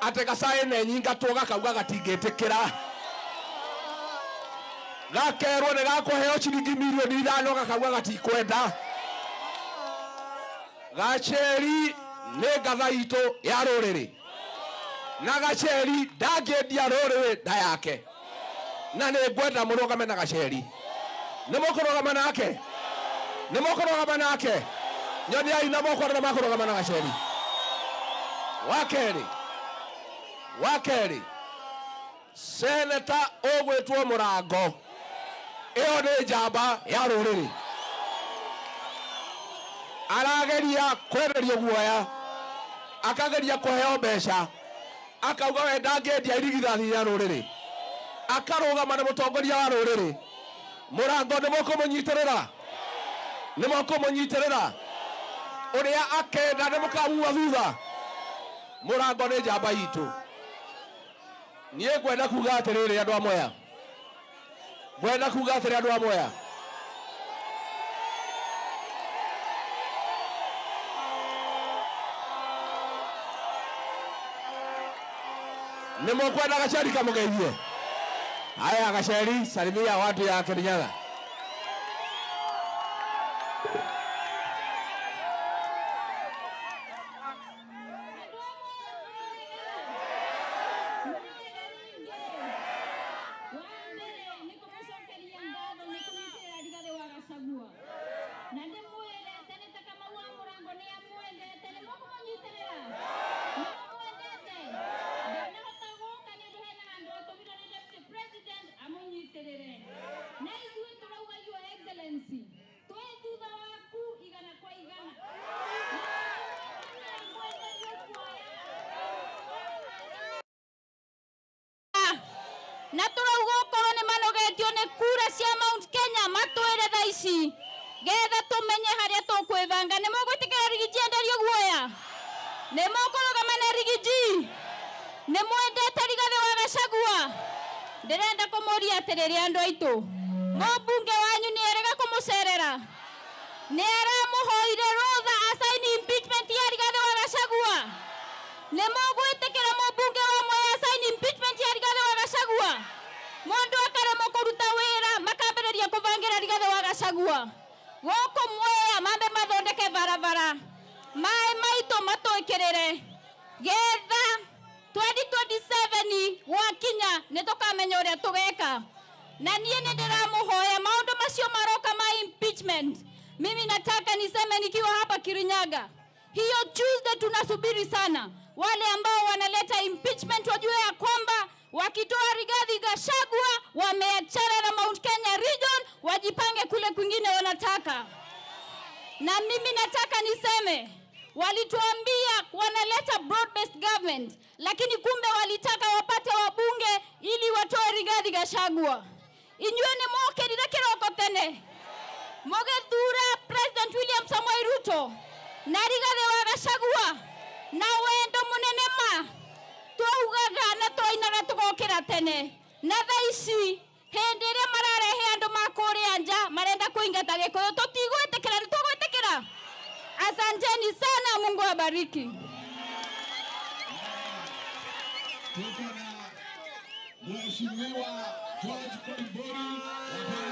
Atĩ gacaĩ nĩ nyingatwo gakauga gatingĩtĩkĩra. Gakerwo nĩ gakũheo ciringi mirioni 5 gakauga gatikwenda. Gacheri nĩ ngatha itũ ya rũrĩrĩ. Na Gacheri ndangĩendia rũrĩrĩ nda yake. Na nĩ ngwenda mũrũgame na Gacheri. Nĩ mũkũrũgama nake? Nĩ mũkũrũgama nake? Nyoniai na moko arĩa makũrũgama na Gacheri. Wa kerĩ, seneta ũgwĩtwo Mũrango, ĩyo nĩ njamba ya rũrĩrĩ. Arageria kwenderio guoya, akageria kũheo mbeca, akauga we ndangĩendia irigithathi rĩa rũrĩrĩ, akarũgama na mũtongoria wa rũrĩrĩ. Mũrango nĩ mũkũmũnyitĩrĩra? Nĩ mũkũmũnyitĩrĩra? Ũrĩa akenda nĩ mũkamua thutha? Mũrango nĩ njamba itũ. Niĩ ngwenda kuga atĩrĩrĩ andũ a Mwea, ngwenda kuga atĩrĩ andũ a Mwea, nĩ mũkwenda Gacheri kamũgeithie? Haya Gacheri, salimia watu ya Kirinyaga. Na turauga okorwo nĩ manogetio nĩ kura cia Mount Kenya matwĩre thaa ici getha tũmenye harĩa tũkwĩbanga. Nĩ mũgwĩtĩkĩra Rigiji enderio guoya? Nĩ mũkũrũgama na Rigiji? Nĩ mwendete Rigathĩ wa Gachagua? Ndĩrenda kũmũria atĩrĩrĩ andũ aitũ, mũmbunge wanyu nĩ erega kũmũcerera? Nĩ aramũhoire rũtha asaini impeachment ya Rigathĩ wa Gachagua? Nĩ mũgwĩtĩkĩra mũmbunge wa Mwea asaini impeachment ya Rigathĩ wa Gachagua? Mũndũ akaremwo kũruta wĩra makambĩrĩria kũbangĩra Rigathĩ wa Gachagua. Gũkũ Mwea mambe mathondeke barabara, maĩ maitũ matwĩkĩrĩre getha 2027 gwakinya nĩ tũkamenya ũrĩa tũgeka. Na niĩ nĩ ndĩramũhoya maũndũ macio maroka ma impeachment, mimi nataka niseme nikiwa hapa Kirinyaga, hiyo Tuesday tunasubiri sana wale ambao wanaleta impeachment wajue ya kwamba wakitoa Rigathi Gachagua wameachana na Mount Kenya region, wajipange kule kwingine wanataka. Na mimi nataka niseme, walituambia wanaleta broad-based government, lakini kumbe walitaka wapate wabunge ili watoe Rigathi Gachagua. Inyuĩ nĩ mwokĩrire kĩroko tene mũgĩthura President William Samoei Ruto na Rigathi wa Gachagua na wendo mũnene ma twaugaga na twainaga tũgokĩra tene. Na thaa ici hĩndĩ ĩrĩa mararehe andũ ma kũrĩa nja marenda kũingata Gĩkũyũ, tũtigwĩtĩkĩra. Nĩ tũgwĩtĩkĩra? Asanteni sana, Mungu awabariki. Tuko na Mheshimiwa George Koimburi wa